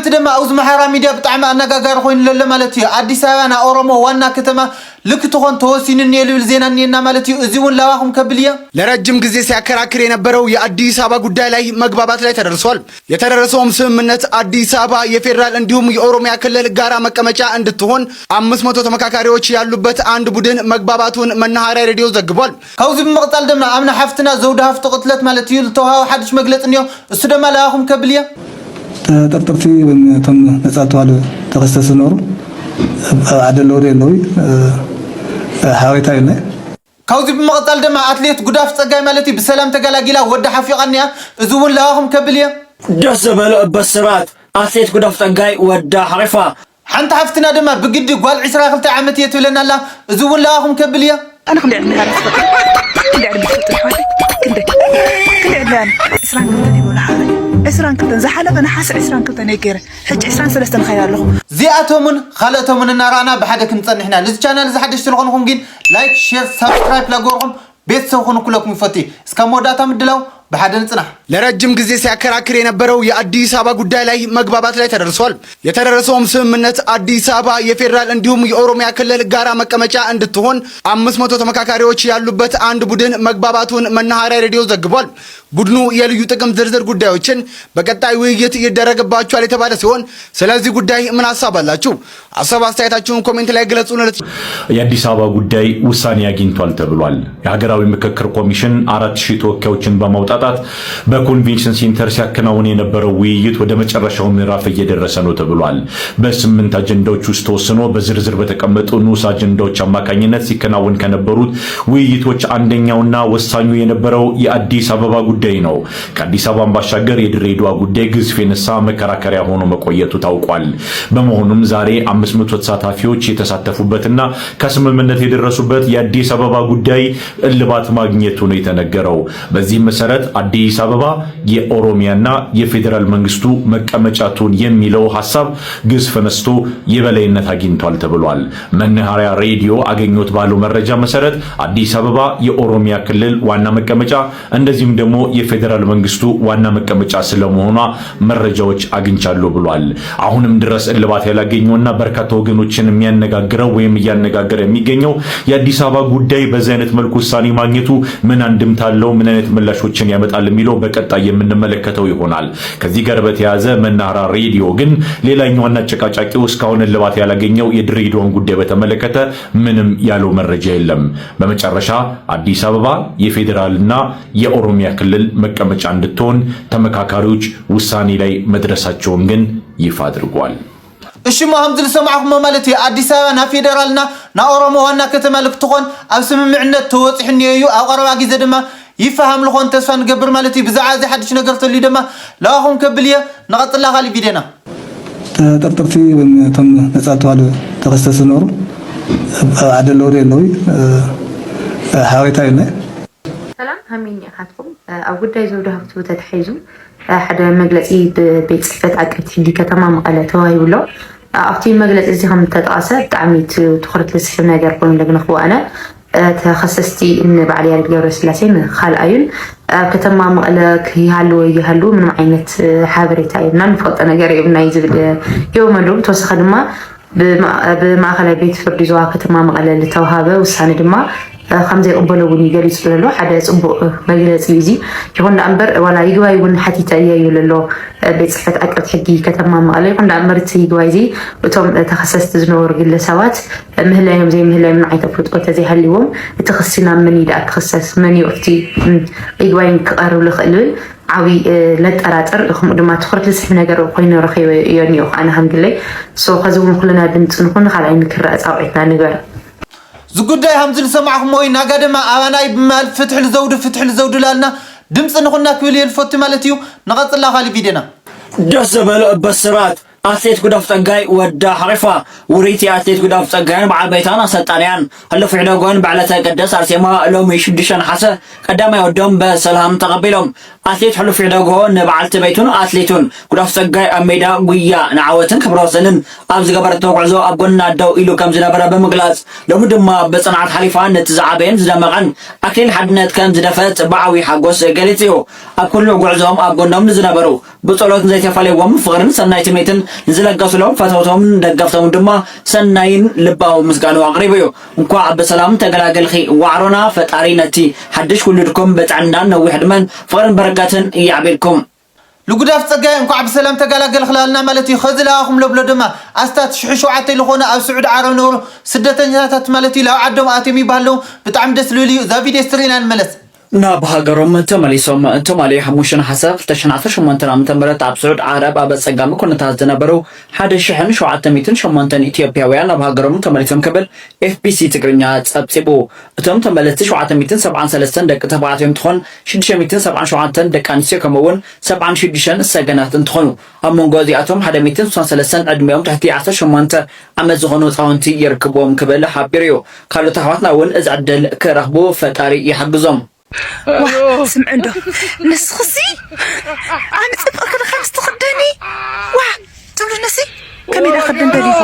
እቲ ድማ ኣብዚ ማሕበራዊ ሚድያ ብጣዕሚ ኣነጋጋሪ ኮይኑ ዘሎ ማለት እዩ። ኣዲስ ኣበባ ናይ ኦሮሞ ዋና ከተማ ልክትኾን ተወሲኑ እኒኤ ልብል ዜና እኒኤና ማለት እዩ። እዚ እውን ላባኹም ከብል እየ። ለረጅም ጊዜ ሲያከራክር የነበረው የአዲስ አበባ ጉዳይ ላይ መግባባት ላይ ተደርሷል። የተደረሰውም ስምምነት አዲስ አበባ የፌዴራል እንዲሁም የኦሮሚያ ክልል ጋራ መቀመጫ እንድትሆን አምስት መቶ ተመካካሪዎች ያሉበት አንድ ቡድን መግባባቱን መናኸሪያ ሬዲዮ ዘግቧል። ካብዚ ብምቕጻል ድማ ኣብና ሓፍትና ዘውዲ ሃፍቱ ቅትለት ማለት እዩ ዝተውሃበ ሓድሽ መግለጺ እኒኦ። እሱ ድማ ላባኹም ከብል እየ። ተጠርጠርቲ ወይም እቶም ነጻ ዝተባህሉ ተኸሰስቲ ዝነበሩ ኣብ ዓዲ ኣለዉ ዶ የለዉ ሓበሬታ የለን። ካብዚ ብምቕጻል ድማ ኣትሌት ጉዳፍ ጸጋይ ማለት እዩ ብሰላም ተገላጊላ ወዳ ሓፊቓ እኒኣ። እዚ እውን ላባኹም ከብል እየ። ደስ ዘበሎ እበት ሰባት ኣትሌት ጉዳፍ ጸጋይ ወዳ ሓቒፋ። ሓንቲ ሓፍትና ድማ ብግዲ ጓል ዕስራ ክልተ ዓመት እየ ትብለና ኣላ። እዚ እውን ላባኹም ከብል እየ። ኣነ ክንደይ ዕድመ ኢኻ ርኣኻ ትፈልጥ? ክንደይ ዕድመ ትፈልጥ ኣሕዋተይ? ክንደይ? ክንደይ ዕድመ እያ? ዕስራን ክልተን እየ በሉ ሓወይ። ዕስራን ክልተን ዝሓለፈ ነሓሰ ዕስራን ክልተን እየ ገይረ። ሕጂ ዕስራን ሰለስተን እኸይድ ኣለኹ። እዚኣቶምን ካልኦቶምን እናረኣና ብሓደ ክንጸንሕ ኢና። ነዚ ቻናል እዚ ሓደሽቲ ዝኾንኹም ግን ላይክ፣ ሼር፣ ሳብስክራይብ ላገበርኩም ቤተሰብ ኩኑ ክለኩም ይፈቲ። እስካብ መወዳእታ ምድላው ብሓደ ንጽናሕ። ለረጅም ጊዜ ሲያከራክር የነበረው የአዲስ አበባ ጉዳይ ላይ መግባባት ላይ ተደርሷል። የተደረሰውም ስምምነት አዲስ አበባ የፌዴራል እንዲሁም የኦሮሚያ ክልል ጋራ መቀመጫ እንድትሆን አምስት መቶ ተመካካሪዎች ያሉበት አንድ ቡድን መግባባቱን መናኸሪያ ሬዲዮ ዘግቧል። ቡድኑ የልዩ ጥቅም ዝርዝር ጉዳዮችን በቀጣይ ውይይት ይደረግባቸዋል የተባለ ሲሆን ስለዚህ ጉዳይ ምን ሀሳብ አላችሁ? ሀሳብ አስተያየታችሁን ኮሜንት ላይ ግለጹ። የአዲስ አበባ ጉዳይ ውሳኔ አግኝቷል ተብሏል። የሀገራዊ ምክክር ኮሚሽን አራት ሺህ ተወካዮችን በማውጣጣት በኮንቬንሽን ሴንተር ሲያከናውን የነበረው ውይይት ወደ መጨረሻው ምዕራፍ እየደረሰ ነው ተብሏል። በስምንት አጀንዳዎች ውስጥ ተወስኖ በዝርዝር በተቀመጡ ንዑስ አጀንዳዎች አማካኝነት ሲከናወን ከነበሩት ውይይቶች አንደኛውና ወሳኙ የነበረው የአዲስ አበባ ጉዳይ ነው። ከአዲስ አበባም ባሻገር የድሬዳዋ ጉዳይ ግዝፍ የነሳ መከራከሪያ ሆኖ መቆየቱ ታውቋል። በመሆኑም ዛሬ አምስት መቶ ተሳታፊዎች የተሳተፉበትና ከስምምነት የደረሱበት የአዲስ አበባ ጉዳይ እልባት ማግኘቱ ነው የተነገረው። በዚህም መሰረት አዲስ አበባ የኦሮሚያና የፌዴራል መንግስቱ መቀመጫ ትሁን የሚለው ሀሳብ ግዝፍ ነስቶ የበላይነት አግኝቷል ተብሏል። መናኸሪያ ሬዲዮ አገኘሁት ባለው መረጃ መሰረት አዲስ አበባ የኦሮሚያ ክልል ዋና መቀመጫ እንደዚሁም ደግሞ የፌዴራል መንግስቱ ዋና መቀመጫ ስለመሆኗ መረጃዎች አግኝቻለሁ ብሏል። አሁንም ድረስ እልባት ያላገኘውና በርካታ ወገኖችን የሚያነጋግረው ወይም እያነጋገረ የሚገኘው የአዲስ አበባ ጉዳይ በዚህ አይነት መልኩ ውሳኔ ማግኘቱ ምን አንድምታ አለው፣ ምን አይነት ምላሾችን ያመጣል የሚለው በቀጣይ የምንመለከተው ይሆናል። ከዚህ ጋር በተያያዘ መናኸሪያ ሬዲዮ ግን ሌላኛውና አጨቃጫቂው እስካሁን እልባት ያላገኘው የድሬዳዋን ጉዳይ በተመለከተ ምንም ያለው መረጃ የለም። በመጨረሻ አዲስ አበባ የፌዴራልና የኦሮሚያ ክልል መቀመጫ እንድትሆን ተመካካሪዎች ውሳኔ ላይ መድረሳቸውን ግን ይፋ አድርጓል። እሺ እሞ ከምዚ ዝሰማዕኩሞ ማለት እዩ ኣዲስ ኣበባ ናብ ፌደራልና ናብ ኦሮሞ ዋና ከተማ ልክትኾን ኣብ ስምምዕነት ተወፂሑ እኒኦ እዩ። ኣብ ቀረባ ግዜ ድማ ይፋ ከምልኾን ተስፋ ንገብር ማለት እዩ። ብዛዕባ እዚ ሓድሽ ነገር ተልዩ ድማ ለዋኹም ከብል እየ። ንቐፅላ ካሊእ ቪድዮና። ተጠርጠርቲ ወይም እቶም ነፃ ዝተባህሉ ተኸሰስቲ ዝነበሩ ኣብ ዓዲ ኣለዉ ዶ የለዉ ሓበሬታ የለን። ሰላም ሃሚን ኢኻትኩም ኣብ ጉዳይ ዘውዲ ሃብቱ ተታሒዙ ሓደ መግለፂ ብቤት ፅሕፈት ዓቀብቲ ሕጊ ከተማ መቐለ ተዋሂቡ ኣሎ። ኣብቲ መግለፂ እዚ ከም ተጠቐሰ ብጣዕሚ ትኩረት ዝስሕብ ነገር ኮይኑ ለግነኽዎ ኣነ ተኸሰስቲ ንበዓል ያሬድ ገብረስላሴን ካልኣዩን ኣብ ከተማ መቐለ ክይሃልወ ይሃልዉ ምንም ዓይነት ሓበሬታ የብናን ንፈልጦ ነገር የብና እዩ ዝብል ሂቦም ኣለዉ። ብተወሳኺ ድማ ብማእኸላይ ቤት ፍርዲ ዞባ ከተማ መቐለ ዝተውሃበ ውሳነ ድማ ከም ዘይቕበሎ እውን እዩ ገሊፁ ዘሎ ሓደ ፅቡቕ መግለፂ እዩ እዚ። ይኹን ደኣ እምበር ዋላ ይግባይ እውን ሓቲተ እየ ይብል ኣሎ ቤት ፅሕፈት ዓቀብቲ ሕጊ ከተማ መቐለ። ይኹን ደኣ እምበር እቲ ይግባይ እዚ እቶም ተኸሰስቲ ዝነበሩ ግለሰባት ምህላዮም ዘይምህላዮም ንዓይ ተፍልጦ ተዘይሃልዎም እቲ ክሲ ናብ መን እዩ ደኣ ክኽሰስ መን እዩ ኣብቲ ይግባይ ክቐርብ ዝኽእል ዝብል ዓብይ ለጠራጥር ከምኡ ድማ ትኹረት ዝስሕብ ነገር ኮይኑ ረኺበዮ እኒኦ ኣነ ከም ግለይ so ከዚ እውን ኩልና ድምፂ ንኹን ካልኣይ ንክረኣ ፃውዒትና ንግበር። እዚ ጉዳይ ከምዚ ዝሰማዕኹሞ እዩ ናጋ ድማ ኣባና እዩ ብምባል ፍትሒ ልዘውዱ ፍትሒ ልዘውዱ ላልና ድምፂ ንኹና ክብል እየ ልፈቱ ማለት እዩ። ንቐፅላ ካሊእ ቪድዮና። ደስ ዘበሎ እበት ሰባት ኣትሌት ጉዳፍ ጸጋይ ወዳ ሓቒፋ። ውርይቲ ኣትሌት ጉዳፍ ጸጋይን በዓል ቤታን ኣሰልጣንያን ሕሉፍ ሕደጎን በዕለተ ቅድስት ኣርሴማ ሎሚ ሽዱሽተ ነሓሰ ቀዳማይ ወዶም በሰላም ተቐቢሎም። ኣትሌት ሕሉፍ ሕደጎ ንበዓልቲ ቤቱን ኣትሌቱን ጉዳፍ ጸጋይ ኣብ ሜዳ ጉያ ንዓወትን ክብረ ወሰንን ኣብ ዝገበረቶ ጉዕዞ ኣብ ጎና ደው ኢሉ ከም ዝነበረ ብምግላጽ ሎሚ ድማ ብጽንዓት ሓሊፋ ነቲ ዝዓበየን ዝደመቐን ኣክሊል ሓድነት ከም ዝደፈት ብዓብዪ ሓጎስ ገሊጹ እዩ። ኣብ ኩሉ ጉዕዞኦም ኣብ ጎኖም ንዝነበሩ ብጸሎት ንዘይተፈለይዎም ፍቕርን ሰናይ ትምኒትን ንዝለገሱሎም ፈተውቶምን ደገፍቶምን ድማ ሰናይን ልባዊ ምስጋንኡ ኣቕሪቡ እዩ። እንኳዕ ብሰላም ተገላገልኺ ዋዕሮና፣ ፈጣሪ ነቲ ሓድሽ ውሉድኩም ብጥዕናን ነዊሕ ዕድመን ፍቕርን በረከትን ይዓብልኩም። ልጉዳፍ ጸጋይ እንኳዕ ብሰላም ተገላገልኺ ላልና ማለት እዩ። ኸዚ ለኣኹም ለብሎ ድማ ኣስታት ሽሑ ሸውዓተ ዝኾነ ኣብ ስዑዲ ዓረብ ነብሩ ስደተኛታት ማለት እዩ፣ ላብ ዓዶም ኣትዮም ይበሃለዉ። ብጣዕሚ ደስ ልብል እዩ። እዛ ቪድዮ ስትሪና ንመለስ። ናብ ሃገሮም ተመሊሶም። ትማሊ ሓሙሽተ ነሓሰ ክልተ ሽሕን ዓሰርተ ሸሞንተን ዓመተ ምህረት ኣብ ስዑድ ዓረብ ኣብ ኣጸጋሚ ኩነታት ዝነበሩ ሓደ ሽሕን ሸውዓተ ሚእትን ሸሞንተን ኢትዮጵያውያን ናብ ሃገሮም ተመሊሶም ክብል ኤፍቢሲ ትግርኛ ጸብጺቡ። እቶም ተመለስቲ ሸውዓተ ሚእትን ሰብዓን ሰለስተን ደቂ ተባዕትዮ እንትኾን፣ ሽዱሽተ ሚእትን ሰብዓን ሸውዓተን ደቂ ኣንስትዮ ከምኡ እውን ሰብዓን ሽዱሽተን ሰገናት እንትኾኑ፣ ኣብ መንጎ እዚኣቶም ሓደ ሚእትን ስሳን ሰለስተን ዕድሚኦም ትሕቲ ዓሰርተ ሸሞንተ ዓመት ዝኾኑ ህጻውንቲ ይርክብዎም ክብል ሓቢሩ እዩ። ካልኦት ኣሕዋትና እውን እዚ ዕድል ክረኽቡ ፈጣሪ ይሓግዞም። ዋ፣ ስምዒ እንዶ፣ ንስኽሲ ኣነ ጽብቕ ክልኸ ምስ ትኽደኒ፣ ዋ፣ ትብሉንሲ ከመይ ኢለ ክኽደን ደሊኹ?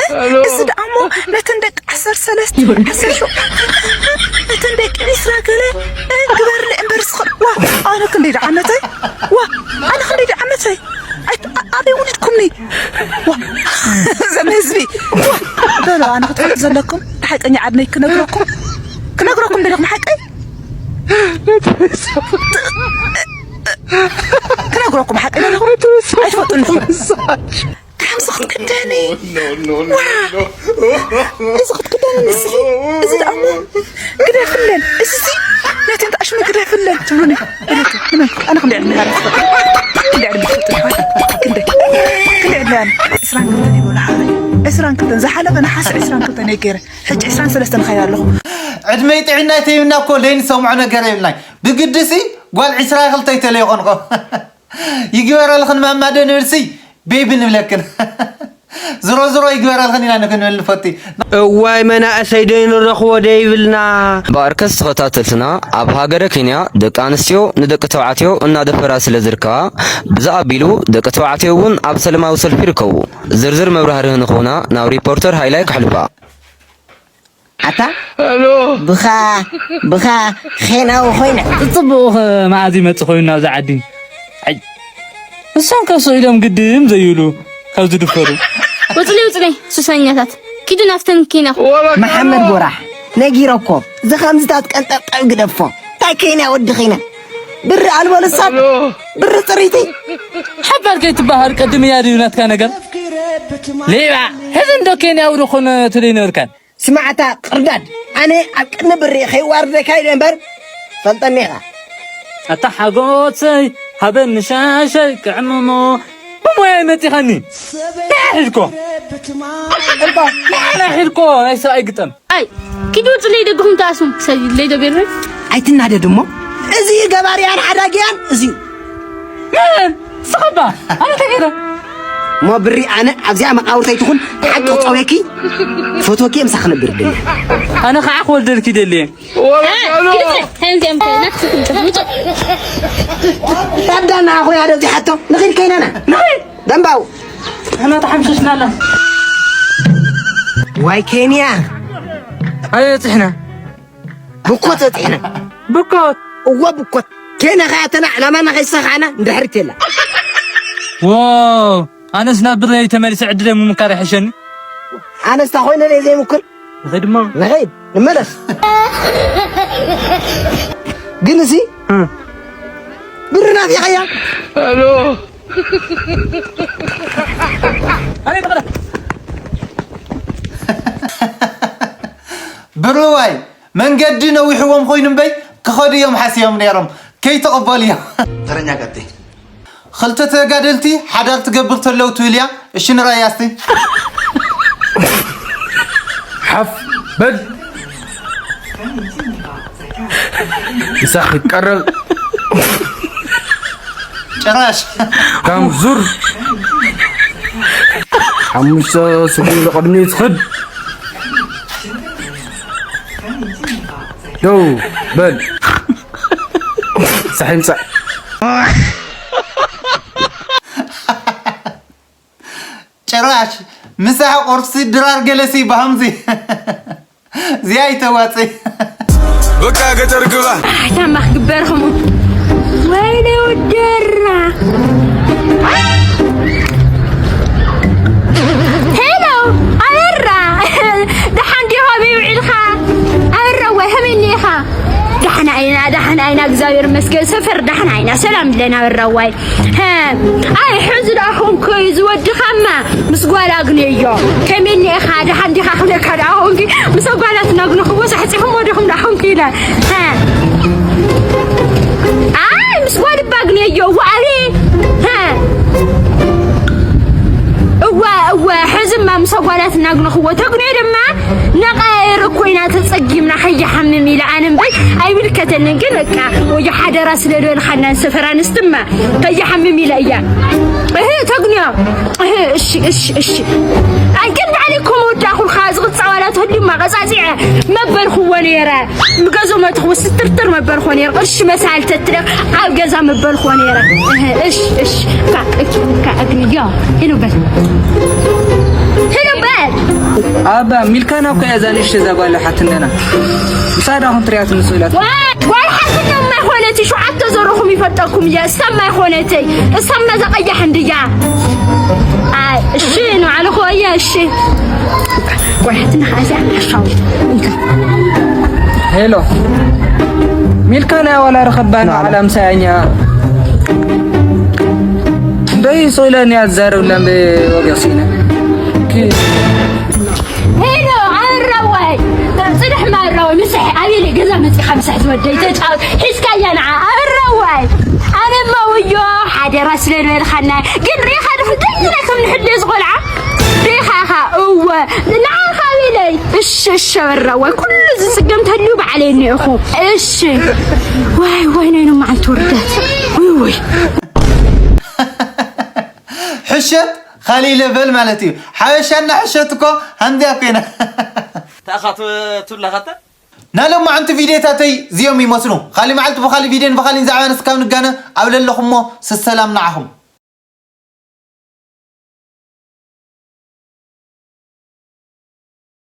እ? እዚ ደኣ እሞ ነተን ደቂ ዓሰርተ ሰለስተ፣ ዓሰርተ ሸውዓተ፣ ነተን ደቂ ዒስራ ገለ፣ እ፣ ግበርለ እምበር ዝኽእል። ዋ፣ ኣነ ክንደይ ደኣ ዓመተይ? ዋ፣ ኣነ ክንደይ ደኣ ዓመተይ? ኣይ፣ ኣ-፣ ኣበይ ውሊድኩምኒ? ዋ፣ ዘም ህዝቢ። ዋ፣ በሉ፣ ኣነ ክትፈልጡ ዘለኩም፣ ሓቀኛ ዓድመይ ክነግረኩም፣ ክነግረኩም ደለኹም ሓቀይ? ክነግረኩም ሓቀይ ደለኹም? ኣይትፈልጡን ኢኹም። ከምዚ ክትክደኒ። ዋ፣ እዚ ክትክደኒ ንስኺ። እዚ ደኣ እሞ ግደፍለን። እዚ ሲ፣ ነተን ተኣሽሙ ግደፍለን ትብሉኒ። እለቱ፣ ንመን? ኣነ ክንደይ ዕድመ ሃረ ትፈልጡ? ክንደይ ዕድመ ትፈልጡ? ክንደይ? ክንደይ ዕድመ ኣነ? ዕስራን ክልተን ይበሉ ሃረ። ዕስራን ክልተን፣ ዝሓለፈ ነሓሰ ዕስራን ክልተን እየ ገይረ። ሕጂ ዕስራን ሰለስተን እኸይድ ኣለኹ። ዕድመይ ጥዕናይ ተይብና እኮ ለይንሰምዖ ነገር የብልናይ። ብግድሲ ጓል ዕስራ ክልተ ይተለይኾንኮ። ይግበረልኽን ማማ ዶ ንብልሲ ቤቢ ንብለክን። ዝሮ ዝሮ ይግበረልኽን ኢና ንክንብል ንፈቲ። እዋይ መናእሰይ ዶ ይንረኽቦ ዶ ይብልና። እምበኣርከስ ተኸታተልትና፣ ኣብ ሃገረ ኬንያ ደቂ ኣንስትዮ ንደቂ ተባዕትዮ እናደፈራ ስለ ዝርከባ፣ ብዚ ኣቢሉ ደቂ ተባዕትዮ እውን ኣብ ሰለማዊ ሰልፊ ይርከቡ። ዝርዝር መብራህርሂ ንኽህቡና ናብ ሪፖርተር ሃይላይ ከሕልፋ። ኣታ ኣሎ። ብኻ፣ ብኻ ኬንያዊ ኮይነ። ጽቡቕ ኸ መኣዝ ይመጽእ ኮይኑ ናብዚ ዓዲ? ኣይ፣ ንሶም ከ ስቕ ኢሎም ግድም ዘይብሉ ካብ ዝድፈሩ። ውጽለይ፣ ውጽለይ፣ ሱሰኛታት። ኪዱ ናብተን ኬንያ። መሓመድ ጎራሕ፣ ነጊረኮ። እዚ ከምዚታት ቀንጠብጠብ ግደፎ። እንታይ ኬንያ ወዲ ኺነ? ብሪ ኣልቦ ልሳን፣ ኣሎ። ብሪ ጽሪቲ። ሓባር ከይትበሃል ቅድም እያ ድዩ ናትካ ነገር? ሌባ፣ ሕዚ እንዶ ኬንያዊ ዝኾነ ትደይ ነበርካን? ስማዕታ ቅርዳድ፣ ኣነ ኣብ ቅድሚ ብሪ ከይዋርደካ ኢለ እምበር፣ ፈልጠኒ ኢኻ። ኣታ ሓጎሰይ፣ ሃበኒ ሻሸይ ክዕምሞ፣ ብሞያ መጺኻኒ። ንዓ ሒድኮ። እባ፣ ንዓ ሒድኮ፣ ናይ ሰብኣይ ግጠም። ኣይ፣ ኪዱ ጽለይ ደግኹም ተኣስሙ፣ ክሰይ ለይ ደቤርበይ። ኣይትናደድ እሞ፣ እዚ ገባርያን ሓዳግያን፣ እዚ መን? ስኸባ፣ ኣነ ተገይረ። እሞ ብሪ ኣነ ኣብዚኣ መቃብርተይ ትኹን ሓቂ ጸውየኪ፣ ፈትወኪ ምሳ ክነብር ደሊ። ኣነ ከዓ ክወልደልኪ ደልየ። ዳዳና ኣኹ ያደ እዚ ሓቶ፣ ንኺድ ከይናና፣ ንኺድ ደምባው። ኣና ተሓምሸሽናላ። ዋይ ኬንያ። ኣየ ጽሕና። ብኮት በጺሕና። ብኮት? እወ ብኮት። ኬንያ ኸኣ እተና ዕላማና ከይሰኻዕና እንድሕሪት የላ። ዎ፣ ኣነስ ናብ ብረይ ተመሊሰ ዕድለይ ምምካር ይሕሸኒ። ኣነስ እንታ ኮይነ ደይ ዘይምኩር። ንኸይድ እሞ። ንኸይድ፣ ንመለስ። ግን እዚ እ። ብሪ ናት ኢኻያ። ኣሎ። ኣበይ ተቐዳ? ብርዋይ። መንገዲ ነዊሕዎም ኮይኑ እምበይ ክኸዱ እዮም ሓሲቦም ነይሮም። ከይተቐበሉ እዮም። ተረኛ ቀጥይ። ክልተ ተጋደልቲ ሓዳር ትገብር ተለው ትብል እያ። እሺ ንረኣያ እስቲ። ሓፍ በል። ምሳሕ ይቀረብ። ጭራሽ። ካም ዙር። ሓሙሽተ ሰኮንድ ቅድሚት ኽድ። ደው በል። ሳሕ ይምጻእ። ጭራሽ ምሳሕ ቁርሲ ድራር ገለሲ ብሃምዚ። እዚኣ ኣይተዋጽእ። በቃ ገጠር ግባ። ኣሕታማ ክግበር ኸምኡ። ወይኔ ወደራ። እግዚኣብሔር ይመስገን፣ ሰፈር ዳሕና ኢና፣ ሰላም ኣለና በራዋይ። ሀ፣ ኣይ፣ ሕዚ ደኣ ኾንኩ ዝወድኻማ ምስ ጓል ኣግንዮ። ከመይ እኒኤኻ? ደሓን ዲኻ? ክብለካ ደኣ ኾንኪ፣ ምስ ጓላት እናግነኽዎ ሳሕጺኹም ወዲኹም ደኣ ኾንኪ ኢለ። ሀ፣ ኣይ፣ ምስ ጓል እባ ኣግንዮ፣ ዋዕሊ። ሀ፣ እወ፣ እወ፣ ሕዝማ ምስ ጓላት እናግነኽዎ ተግንዮ ድማ ነቓይር እኮ ኢና ተጸጊምና ከይሓምም ኢለ ኣነ እምበር ኣይምልከተንን። ግን በቃ ወዮ ሓደራ ስለ ዝበልኻና ንሰፈር ኣንስትማ ከይሓምም ኢለ እያ። እህ፣ ተግንዮ። እህ፣ እሺ፣ እሺ፣ እሺ። ኣይ፣ ግን ባዕለይ እኮ መወዳእኩልካ ዝቕጻ ዋላ ተህልዩማ ቀጻጺዐ መበልኩዎ ነይረ። ብገዞ መትኹ ስትርትር መበልኮ ነይረ። ቅርሺ መሳል ተትረኽ ኣብ ገዛ መበልኮ ነይረ። እህ፣ እሽ፣ እሽ። ካ፣ እክ፣ ካ፣ እግንዮ። ሄሎ በል። ሄሎ በል። ኣባ፣ ሚልካና እኮ እያ እዛ ንእሽተይ እዛ ጓል ሓትነና። ምሳዳ ኣኹም ትሪያት ንሱ ኢላት። ዋይ፣ ጓል ሓትነማ ኣይኮነትይ፣ ሸውዓተ ዘሮኹም ይፈልጠኩም እየ። እሳማ ኣይኮነትይ። እሳማ እዛ ቀያሕ እንድያ። ኣይ፣ እሺ፣ ንባዕልኹ እየ፣ እሺ። ቆይ፣ ሓትና ከኣ እዚኣ ሓሻው። እንካ። ሄሎ። ሚልካ ናይ ዋላ ረኸባና ንዓላ። ዓላ ምሳያኛ። እንደይ ሶይለኒ ኣዛረብላ እምበ ወገሲነ። ኪ- ሄሎ፣ ኣራዋይ። ጽድሕ ማራዋይ፣ ምሳሕ፣ ኣቤለ ገዛ መጺኻ ምሳሕ ዝወደይ ተጫወት። ሒዝካያ ንዓ፣ ኣራዋይ። ኣነማ ወዮ፣ ሓደራ ስለ ዝበልኻና። ግን ሪኻ ድኹም ደይና ከም ንሕደስ ቆልዓ። ሪኻኻ፣ እወ። ንዓኻ ኢለይ። እሺ፣ እሺ፣ በራ፣ ወይ ኩሉ ዝጽገም ተልዩ ባዕለይ እኒኤኹ። እሺ። ዋይ፣ ዋይ፣ ናይ ሎማዓንቲ ውርደት። ውይ፣ ውይ። ሕሸት፣ ካሊእ ለቨል ማለት እዩ። ሓበሻና ሕሸት እኮ ሃምዚኣ ኮይና። ተኣኻ ት-፣ ትብላ ኸተ? ናይ ሎማዓንቲ ቪድዮታተይ እዚኦም ይመስሉ። ካሊእ መዓልቲ ብኻሊእ ቪድዮን ብኻሊእን ዛዕባን እስካብ ንጋነ ኣብ ለለኹሞ ሰሰላም ንዓኹም።